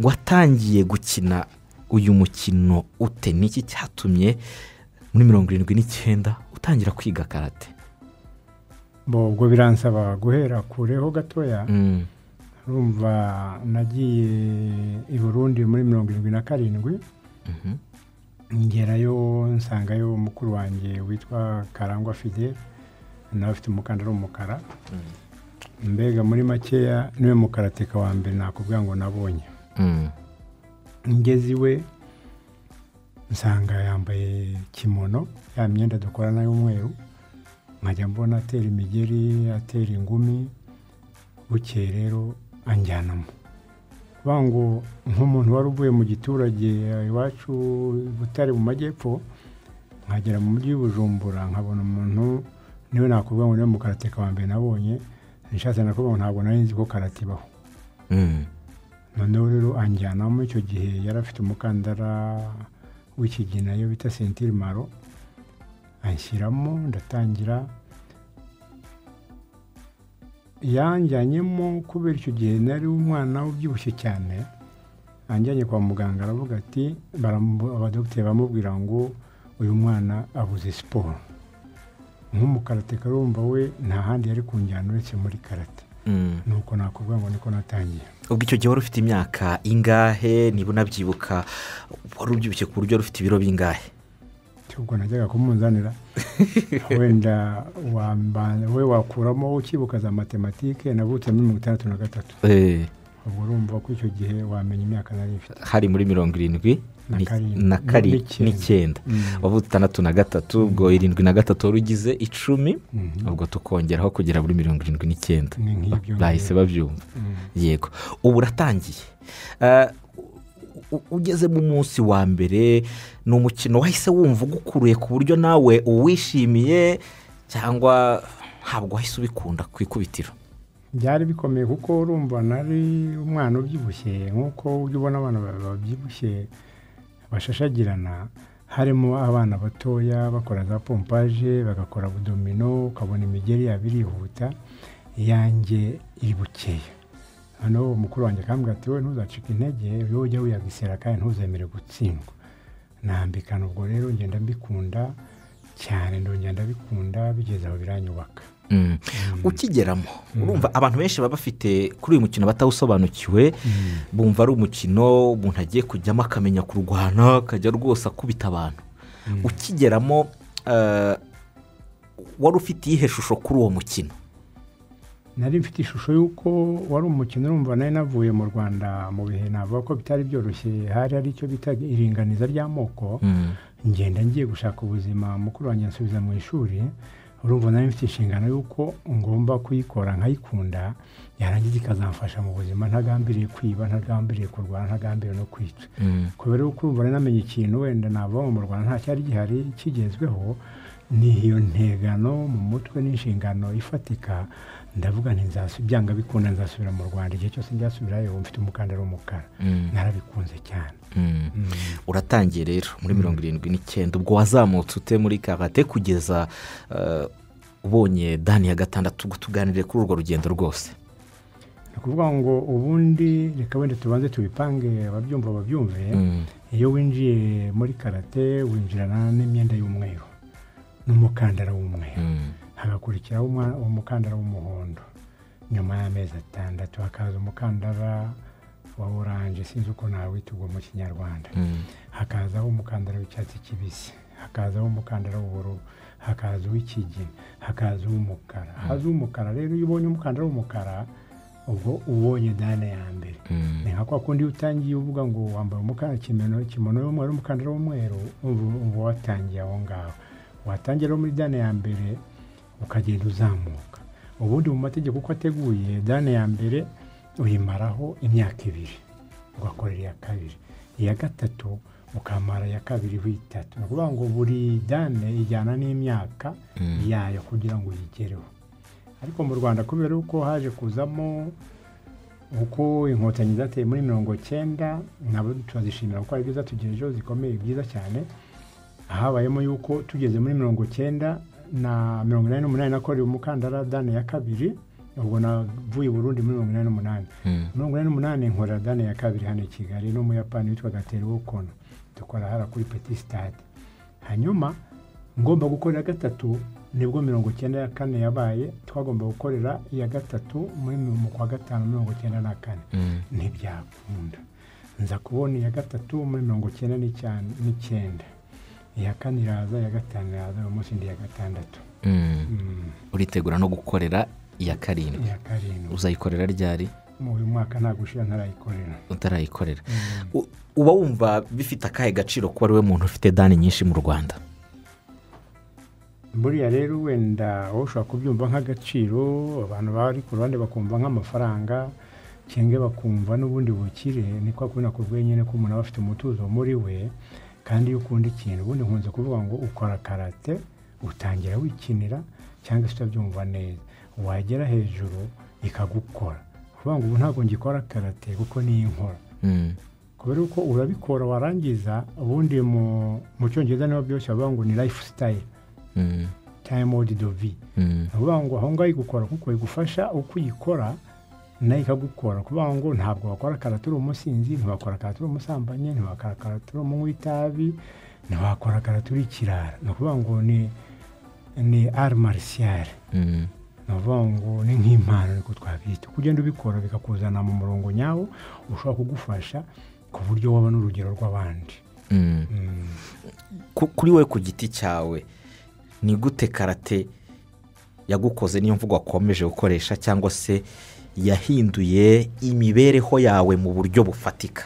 Watangiye gukina uyu mukino ute? Niki cyatumye muri 79 utangira kwiga karate? Ubwo biransaba guhera kureho gatoya. Urumva nagiye i Burundi muri 77, ngerayo nsangayo mukuru wanjye witwa Karangwa Fidel, nawe afite umukandara w'umukara. Mbega muri makeya niwe mukarateka wa mbere nakubwira ngo nabonye. Ngeze iwe nsanga yambaye kimono, ya myenda dukorana y'umweru, nkajya mbona atera imigeri, atera ingumi. Bukeye rero anjyanamo. Kuvuga ngo nk'umuntu wari uvuye mu giturage iwacu Butare mu majyepfo, nkagera mu mujyi w'i Bujumbura nkabona umuntu niwe nakubwira ngo niwe mukarateka wa mbere nabonye, nshatse nakubwira ngo ntabwo nari nzi ko karate ibaho. Noneho rero anjyanamo. Icyo gihe yari afite umukandara w'ikigina iyo bita ceinture marron, anshyiramo ndatangira. Yanjyanyemo kubera icyo gihe nari umwana ubyibushye cyane. Anjyanye kwa muganga aravuga ati, abadogiteri bamubwira ngo uyu mwana abuze siporo. Nk'umukarateka urumva we nta handi yari kunjyana uretse muri karate. Nuko nakubwira ngo niko natangiye. Ubwo icyo gihe wari ufite imyaka ingahe? Niba unabyibuka, wari ubyibushye ku buryo wari ufite ibiro bingahe? Ubwo najyaga kumunzanira, wenda we wakuramo ukibuka za mathématiques. Navutse muri 63. Ubwo urumva ko icyo gihe wamenya imyaka nari mfite. Hari muri mirongo irindwi n'icyenda. Wavutse 63, ubwo 73 wari ugize 10, ubwo tukongeraho kugera muri 79. Bahise babyumva. Yego, ubu uratangiye. Ugeze mu munsi wa mbere, ni umukino wahise wumva ugukuruye ku buryo nawe uwishimiye, cyangwa ntabwo wahise ubikunda ku ikubitiro? Byari bikomeye, kuko urumva nari umwana ubyibushye, nk'uko ujya ubona abana babyibushye bashashagirana. Harimo abana batoya bakora za pompage, bagakora abdominaux, ukabona imigeri yabo irihuta, iyanjye iri bukeya. Hano umukuru wanjye akambwira ati: "We ntuzacike intege, wowe ujya wiyagisera kandi ntuzemere gutsindwa." Nambikana. Ubwo rero ngenda mbikunda cyane, ndongera ndabikunda, bigeze aho biranyubaka. Ukigeramo, urumva abantu benshi baba bafite kuri uyu mukino batawusobanukiwe, bumva ari umukino umuntu agiye kujyamo akamenya kurwana, akajya rwose akubita abantu. Ukigeramo, wari ufite iyihe shusho kuri uwo mukino? Nari mfite ishusho y'uko wari umukino, urumva nari navuye mu Rwanda mu bihe navuga ko bitari byoroshye, hari hari icyo bita iringaniza ry'amoko. Ngenda ngiye gushaka ubuzima, mukuru wanjye ansubiza mu ishuri. Urumva nari mfite inshingano y'uko ngomba kuyikora nkayikunda, yarangiza ikazamfasha mu buzima, ntagambiriye kwiba, ntagambiriye kurwana, ntagambiriye no kwica. Kubera yuko urumva nari namenye ikintu wenda navuga ngo mu Rwanda nta cyari gihari kigezweho, ni iyo ntegano mu mutwe n'inshingano ifatika. Ndavuga nti byanga bikunda nzasubira mu Rwanda, igihe cyose nzasubirayo mfite umukandara w'umukara. Narabikunze cyane. Uratangiye rero muri 79. Ubwo wazamutse ute muri karate kugeza ubonye dan ya gatandatu? Ubwo tuganire kuri urwo rugendo rwose. Ni ukuvuga ngo ubundi reka wenda tubanze tubipange, ababyumva babyumve. Iyo winjiye muri karate winjirana n'imyenda y'umweru n'umukandara w'umweru, hagakurikiraho umukandara w'umuhondo. Nyuma y'amezi 6 hakaza umukandara wa orange, sinzi uko nawita ubwo mu Kinyarwanda, hakazaho umukandara w'icyatsi kibisi, hakazaho umukandara w'ubururu, hakaza uw'ikigina, hakaza uw'umukara. Haza uw'umukara rero, iyo ubonye umukandara w'umukara ubwo ubonye dan ya mbere. Ni nka kwa kundi iyo utangiye uvuga ngo wambaye umukandara, kimono y'umweru, umukandara w'umweru, uba watangiye aho ngaho. Watangira muri dan ya mbere ukagenda uzamuka. Ubundi mu mategeko uko ateguye, dan ya mbere uyimaraho imyaka 2, ugakorera iya kabiri, iya gatatu ukamara iya kabiri ho itatu. Ni ukuvuga ngo buri dan ijyana n'imyaka yayo kugira ngo uyigereho. Ariko mu Rwanda, kubera yuko haje kuzamo uko Inkotanyi zateye muri 90, nabo turazishimira kuko ari byo zatugejejeho zikomeye byiza cyane. Habayemo yuko tugeze muri 90 na 88 nakoreye umukandara dan ya kabiri. Ubwo navuye i Burundi muri 1988. 1988 nkora dan ya kabiri hano i Kigali n'Umuyapani witwaga Teruo Kono, dukora hara kuri Petit Stade. Hanyuma ngomba gukorera gatatu, nibwo 94 yabaye, twagomba gukorera iya gatatu muri mu kwa gatanu 94, ntibyakunda. Nza kubona iya gatatu muri 99, iya kane iraza, iya gatanu iraza, uyu munsi ndi iya gatandatu. Uritegura no gukorera iya karindwi? Iya karindwi. Uzayikorera ryari? Mu uyu mwaka ntabwo ushira ntarayikorera. Utarayikorera. Uba wumva bifite akahe gaciro kuba ari we muntu ufite dani nyinshi mu Rwanda? Buriya rero wenda wowe ushobora kubyumva nk'agaciro, abantu bari ku ruhande bakumva nk'amafaranga, cyangwa bakumva n'ubundi bukire. Ni kwa kubona ku nyine ko umuntu aba afite umutuzo muri we, kandi iyo ukunda ikintu, ubundi nkunze kuvuga ngo ukora karate utangira wikinira cyangwa se utabyumva neza, wagera hejuru ikagukora. Kuvuga ngo ubu ntabwo ngikora karate kuko niyo nkora. Kubera ko urabikora warangiza, ubundi mu Cyongereza niho byose bavuga ngo ni lifestyle, cyangwa mode de vie. Bavuga ngo aho ngaho igukora kuko igufasha uko uyikora nayo ikagukora. Kuvuga ngo ntabwo wakora karate uri umusinzi, ntiwakora karate uri umusambanyi, ntiwakora karate uri umunywi w'itabi, ntiwakora karate uri ikirara. Ni ukuvuga ngo ni art martial. Ni ukuvuga ngo ni nk'impano, niko twabyita. Uko ugenda ubikora bikakuzana mu murongo nyawo, ushobora kugufasha ku buryo waba n'urugero rw'abandi. Kuri wowe ku giti cyawe, ni gute karate yagukoze, niyo mvugo wakomeje gukoresha, cyangwa se yahinduye imibereho yawe mu buryo bufatika?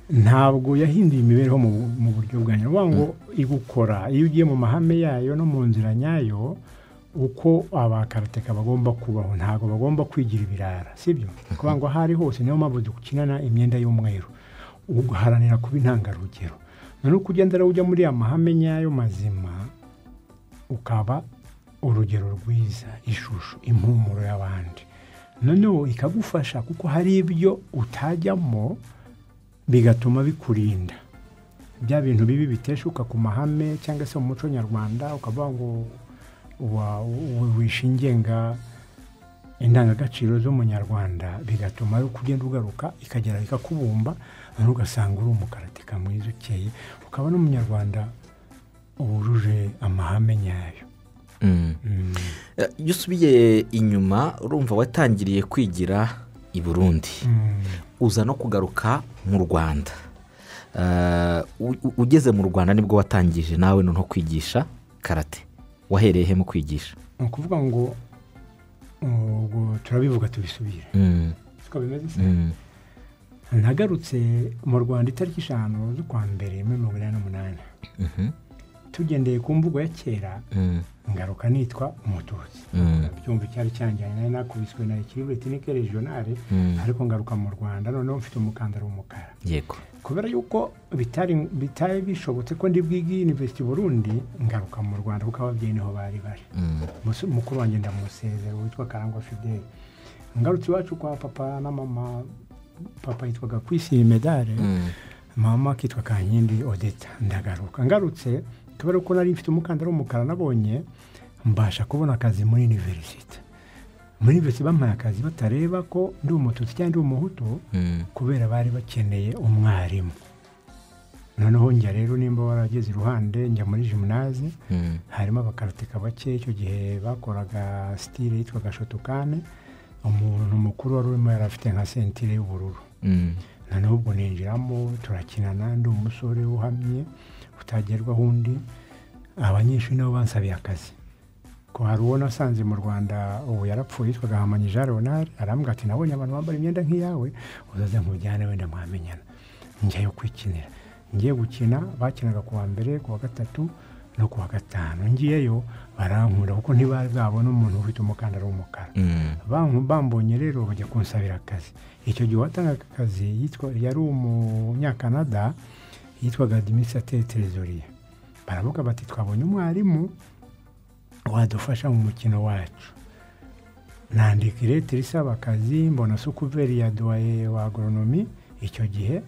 Ntabwo yahinduye imibereho mu buryo bwanjye. Ni ukuvuga ngo igukora iyo ugiye mu mahame yayo no mu nzira nyayo, uko abakarateka bagomba kubaho, ntabwo bagomba kwigira ibirara, sibyo? Kuvuga ngo aho ari hose, niyo mpamvu dukinana imyenda y'umweru, ugaharanira kuba intangarugero. Noneho uko ugenda ujya muri ya mahame nyayo mazima, ukaba urugero rwiza, ishusho, impumuro y'abandi. Noneho ikagufasha kuko hari ibyo utajyamo bigatuma bikurinda bya bintu bibi biteshuka ku mahame cyangwa se mu muco nyarwanda, ukavuga ngo wishingenga indangagaciro z'Umunyarwanda, bigatuma ari kugenda ugaruka ikagera ikakubumba, noneho ugasanga uri umukarateka mwiza ukeye, ukaba n'Umunyarwanda wujuje amahame nyayo. Iyo usubiye inyuma, urumva watangiriye kwigira i Burundi, uza no kugaruka mu Rwanda. Ugeze mu Rwanda nibwo watangije nawe noneho kwigisha karate. Wahereye he mu kwigisha? Ni ukuvuga ngo ubwo turabivuga tubisubire, siko bimeze se? Nagarutse mu Rwanda itariki 5 z'ukwa mbere muri 1988. Tugendeye ku mvugo ya kera, ngaruka nitwa Umututsi. Byumva icyari cyanjyanye, nari nakubiswe na Équilibre Ethnique Régionale, ariko ngaruka mu Rwanda noneho mfite umukandara w'umukara. Yego. Kubera yuko bitari bishobotse ko ndi bwige University Burundi, ngaruka mu Rwanda kuko ababyeyi niho bari bari. Mukuru wanjye ndamusezera witwa Karangwa Fidele. Ngarutse iwacu kwa papa na mama, papa yitwaga Kwisi Medare, mama akitwa Kankindi Odeta. Ndagaruka. Ngarutse kubera ko nari mfite umukandara w'umukara nabonye, mbasha kubona akazi muri university. Muri university bampaye akazi batareba ko ndi Umututsi cyangwa ndi Umuhutu, kubera bari bakeneye umwarimu. Noneho njya rero, nimba warageze iruhande, njya muri gymnase, harimo abakarateka bake icyo gihe bakoraga style yitwaga Shotokan. Umuntu mukuru wari urimo yari afite nka ceinture y'ubururu. Noneho ubwo ninjiramo turakinana, ndi umusore uhamye utagerwaho undi. Abanyeshuri nabo bansabiye akazi. Ko hari uwo nasanze mu Rwanda ubu yarapfuye yitwaga Hamanyi Jean Leonard, arambwira ati nabonye abantu bambara imyenda nk'iyawe, uzaze nkujyane wenda mwamenyana. Njyayo kwikinira. Ngiye gukina, bakinaga ku wa mbere, ku wa gatatu no ku wa gatanu. Ngiyeyo barankunda kuko ntibari bwabona umuntu ufite umukandara w'umukara. Bambonye rero bajya kunsabira akazi. Icyo gihe uwatangaga akazi yari Umunyakanada yitwaga Administrateur Trésorier. Baravuga bati twabonye umwarimu wadufasha mu mukino wacu. Nandika iretire isaba akazi, mbona sous-couvert ya doyen wa agronomie. Icyo gihe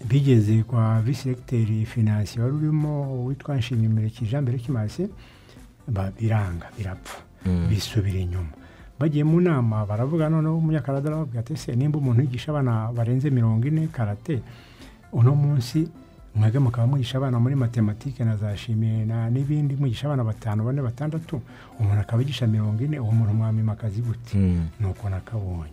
bigeze kwa vice-recteur financier wari urimo witwa Nshimyumuriki Jean Mbere Kimasi, biranga birapfa, bisubira inyuma. Bagiye mu nama baravuga, noneho umunyakarate arababwira ati ese nimba umuntu yigisha abana barenze 40 karate uno munsi, mwebwe mukaba mwigisha abana muri matematike na za chimie na n'ibindi, mwigisha abana 5, 4, 6, umuntu akaba yigisha 40, uwo muntu mwamima akazi gute? Nuko nakabonye.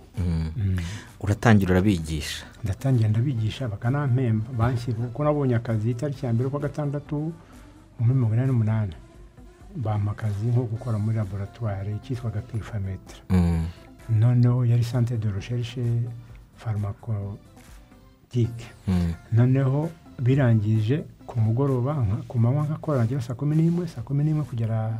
Uratangira urabigisha? Ndatangira ndabigisha, bakanampemba, banshyira kuko nabonye akazi itariki ya 1 kwa 6 muri 1988, bampa akazi nko gukora muri laboratoire cyitwaga Purifametre. Noneho yari centre de recherche pharmaceutique. Noneho birangije ku mugoroba, ku manywa nkakora ngira saa 11, saa 11 kugera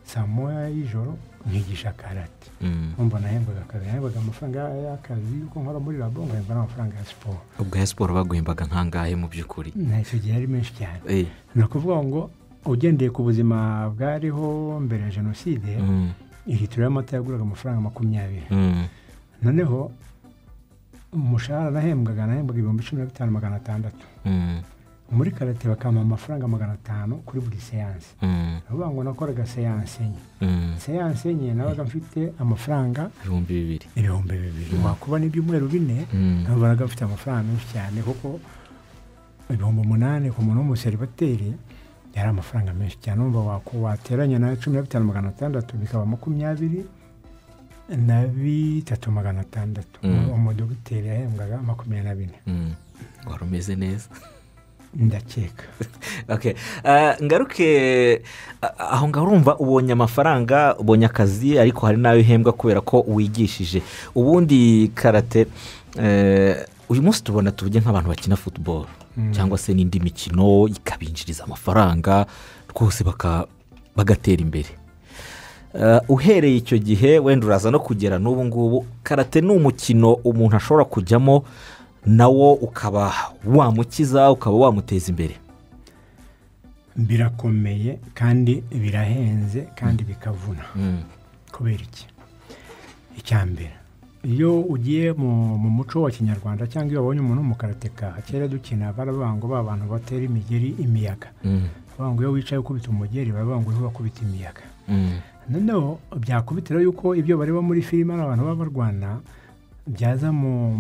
saa 1 y'ijoro nkigisha karate. Umva nahembwaga kabiri, nahembwaga amafaranga y'akazi yuko nkora muri labo, nkahembwa n'amafaranga ya siporo. Ubwo ya siporo baguhembaga nkangahe mu by'ukuri? Icyo gihe yari menshi cyane. Ni ukuvuga ngo ugendeye ku buzima bwariho mbere ya jenoside, litiro y'amata yaguraga amafaranga 20. Noneho umushahara nahembwaga 15,600. Muri karate bakampa amafaranga 500 kuri buri seanse. Bavuga ngo nakoraga seanse 4. Seanse 4 nabaga mfite amafaranga 2,000. 2,000. Wakuba n'ibyumweru 4, nabaga mfite amafaranga menshi cyane, kuko 8,000 ku muntu w'umuseribateri yari amafaranga menshi cyane. Umva wateranya na 15,600 bikaba 23,600. Umudogiteri yahembwaga 24. Wari umeze neza ndakeka. Okay. Ngaruke aho ngaho, urumva ubonye amafaranga, ubonye akazi, ariko hari nayo uhembwa kubera ko wigishije. Ubundi karate uyu munsi tubona tuvuge nk'abantu bakina football cyangwa se n'indi mikino ikabinjiriza amafaranga rwose bagatera imbere. Uhereye icyo gihe wenda uraza no kugera n'ubu ngubu, karate ni umukino umuntu ashobora kujyamo nawo ukaba wamukiza, ukaba wamuteza imbere. Birakomeye kandi birahenze kandi bikavuna. Kubera iki? Icya mbere, iyo ugiye mu muco wa kinyarwanda cyangwa iyo wabonye umuntu w'umukarateka, kera dukina baravuga ngo ba bantu batera imigeri imiyaga. Bavuga ngo iyo wicaye ukubita umugeri, baravuga ngo uriho wakubita imiyaga. Noneho byakubitira yuko ibyo bareba muri filime ari abantu baba barwana, byaza mu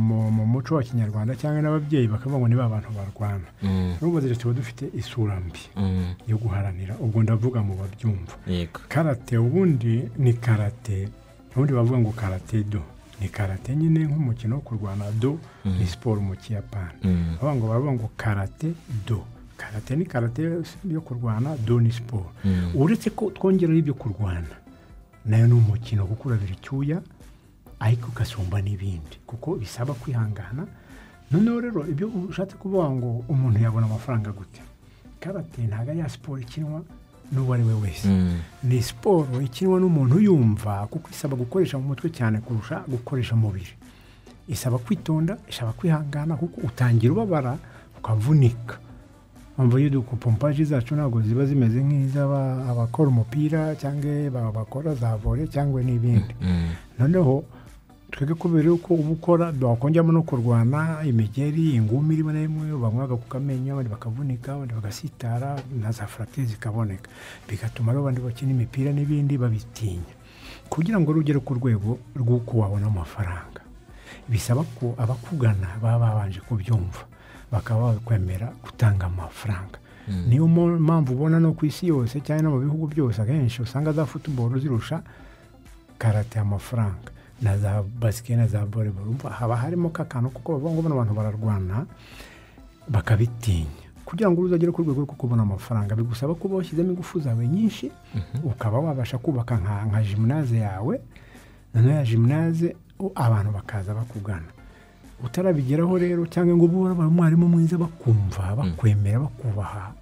muco wa kinyarwanda cyangwa n'ababyeyi bakavuga ngo niba abantu barwana. N'ubu rero tuba dufite isura mbi yo guharanira, ubwo ndavuga mu babyumva. Karate ubundi ni karate, ubundi bavuga ngo karate do. Ni karate nyine nk'umukino wo kurwana, do ni siporo mu Kiyapani. Bavuga ngo karate do. Karate ni karate yo kurwana, do ni siporo. Uretse ko twongeraho ibyo kurwana, nayo ni umukino kuko urabira icyuya ariko ugasumba n'ibindi, kuko bisaba kwihangana. Noneho rero ibyo ushatse kuvuga ngo umuntu yabona amafaranga gute? Karate ntabwo ari ya siporo ikinwa n'uwo ari we wese. Ni siporo ikinwa n'umuntu yumva, kuko isaba gukoresha mu mutwe cyane kurusha gukoresha umubiri. Isaba kwitonda, isaba kwihangana, kuko utangira ubabara ukavunika. Mpamvu y'uko pompaje zacu ntabwo ziba zimeze nk'iz'aba abakora umupira cyangwa bakora za volley cyangwa n'ibindi. Noneho twebwe kubera yuko uba ukora wakongera no kurwana imigeri, ingumi rimwe na rimwe bamwaga ku kamenyo, abandi bakavunika, abandi bagasitara, na za fracture zikaboneka, bigatuma abandi bakina imipira n'ibindi babitinya. Kugira ngo rugere ku rwego rw'uko wabona amafaranga, bisaba ko abakugana baba babanje kubyumva, bakaba bakwemera gutanga amafaranga. Niyo mpamvu ubona no ku isi yose cyangwa no mu bihugu byose akenshi usanga za football zirusha karate amafaranga na za basket na za volleyball. Umva haba harimo kakantu kuko bavuga ngo bano bantu bararwana bakabitinya. Kugira ngo uzagere ku rwego rwo kubona amafaranga bigusaba kuba washyizemo ingufu zawe nyinshi, ukaba wabasha kubaka nka gymnase yawe, noneho ya gymnase abantu bakaza bakugana. Utarabigeraho rero cyangwa ngo ube umwarimu mwiza bakumva, bakwemera, bakubaha.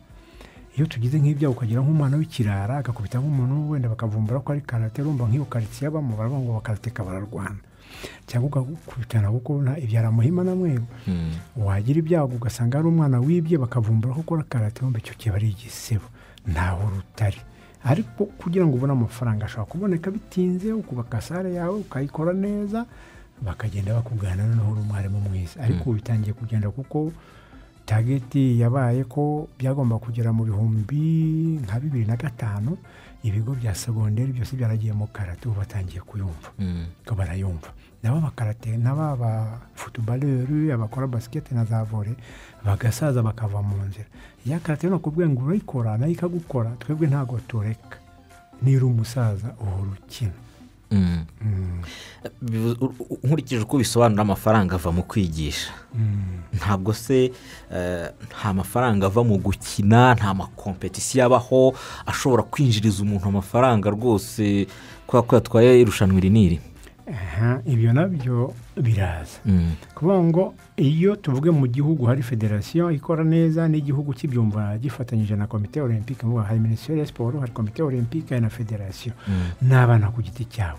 Iyo tugize nk'ibyago ukagira nk'umwana w'ikirara agakubita nk'umuntu wenda bakavumbura ko ari karate, urumva nk'iyo karitsiye abamo baravuga ngo bakarateka bararwana, cyangwa ugakubitana kuko ibyara muhima na mweru. Wagira ibyago ugasanga ari umwana wibye bakavumbura ko ukora karate, urumva icyo kiba ari igisebo, ntaho rutari. Ariko kugira ngo ubone amafaranga ashobora kuboneka bitinze, ukubaka sare yawe ukayikora neza, bakagenda bakugana, noneho uri umwarimu mwiza. Ariko ubu bitangiye kugenda kuko Target yabaye ko byagomba kugera mu 2005, ibigo bya segonderi byose byaragiye mu karate. Ubu batangiye kuyumva, ko barayumva nabo abakarate, nabo aba footballeur, abakora basket na za volley, bagasaza bakava mu nzira ya karate. Ni ukubwira ngo urayikora nayo ikagukora. Twebwe ntabwo tureka, niba uri umusaza uhora ukina. Nkurikije uko bisobanura, amafaranga ava mu kwigisha. Ntabwo se nta mafaranga ava mu gukina? Nta ma compétition abaho ashobora kwinjiriza umuntu amafaranga rwose kubera ko yatwaye irushanwa iri n'iri? Aha, ibyo nabyo biraza. Kuvuga ngo iyo tuvuge mu gihugu hari federasiyo ikora neza n'igihugu kibyumva gifatanyije na Komite Olympique, ngo hari Minisiteri ya Siporo, hari Komite Olympique, hari na federasiyo n'abana ku giti cyabo,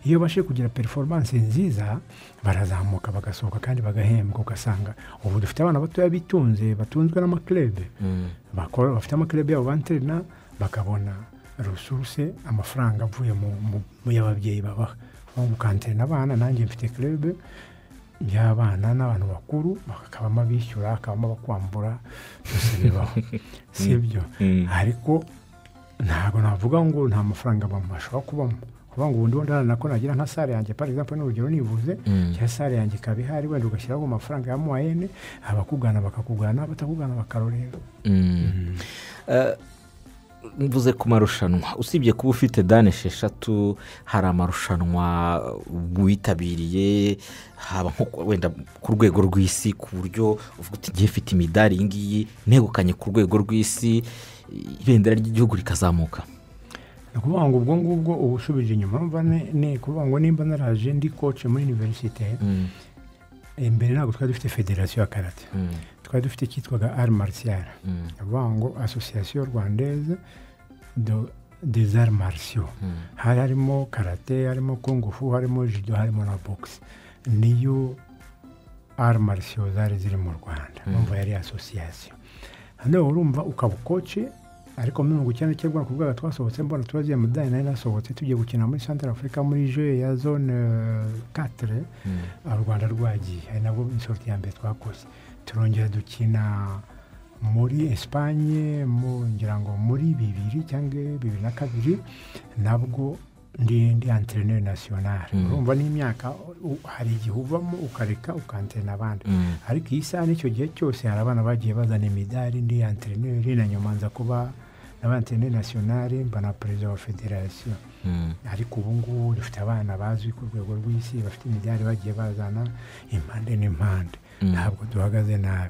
iyo bashe kugira performance nziza barazamuka, bagasohoka kandi bagahembwa. Ugasanga ubu dufite abana batoya bitunze, batunzwe n'ama club, bafite ama club yabo banterena, bakabona ressources, amafaranga avuye mu y'ababyeyi babaha mukanterena abana. Nanjye mfite club y'abana n'abantu bakuru, hakabamo abishyura, hakabamo abakwambura, byose bibaho, si byo? Ariko ntabwo navuga ngo nta mafaranga abamo. Ashobora kubamo. Kuvuga ngo ubundi wenda nako nagira nka salle yanjye, par exemple, ni urugero nivuze, cyangwa salle yanjye ikaba ihari, wenda ugashyiraho amafaranga ya moyenne, abakugana bakakugana, abatakugana bakarorera. Mvuze ku marushanwa, usibye kuba ufite dan 6, hari amarushanwa witabiriye, haba nko wenda ku rwego rw'isi, ku buryo uvuga uti: "Ngiye mfite imidari iyi ngiyi negukanye ku rwego rw'isi," ibendera ry'igihugu rikazamuka? Ni ukuvuga ngo ubwo ngubwo uba usubije inyuma. Urumva ni ukuvuga ngo nimba naraje ndi coach muri université, imbere ntabwo twari dufite federasiyo ya karate. Twari dufite icyitwaga art martial, ni ukuvuga ngo Association Rwandaise des Arts Martiaux. Hari harimo karate, harimo kung fu, harimo judo, harimo na boxe. Niyo arts martiaux zari ziri mu Rwanda. Urumva yari association. Hano urumva ukaba coach, ariko muri 99 ni ukuvuga twasohotse mbona turagiye mudani, nari nasohotse tugiye gukina muri Central Africa muri jeu ya zone 4, u Rwanda rwagiye, ari nabwo sortie ya mbere twakoze. Turongera dukina muri Esipanye mu ngira ngo muri 2000 cyangwa 2002, nabwo ndi entraîneur national. Urumva n'imyaka, hari igihe uvamo ukareka ukanterena abandi. Ariko iyi saha n'icyo gihe cyose hari abana bagiye bazana imidari ndi entraîneur, na nyuma nza kuba n'aba entraîneur national, mba na perezida wa federasiyo. Ariko ubu ngubu dufite abana bazwi ku rwego rw'isi, bafite imidari bagiye bazana impande n'impande. Ntabwo duhagaze nabi.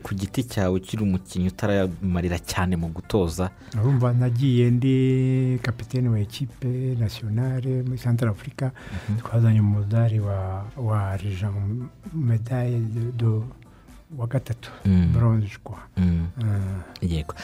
Ku giti cyawe, ukiri umukinnyi, utaramarira cyane mu gutoza? Urumva nagiye ndi kapitene wa équipe nationale muri Central Africa. Twazanye umudari wa argent, médaille de wa gatatu, bronze kwa. Yego.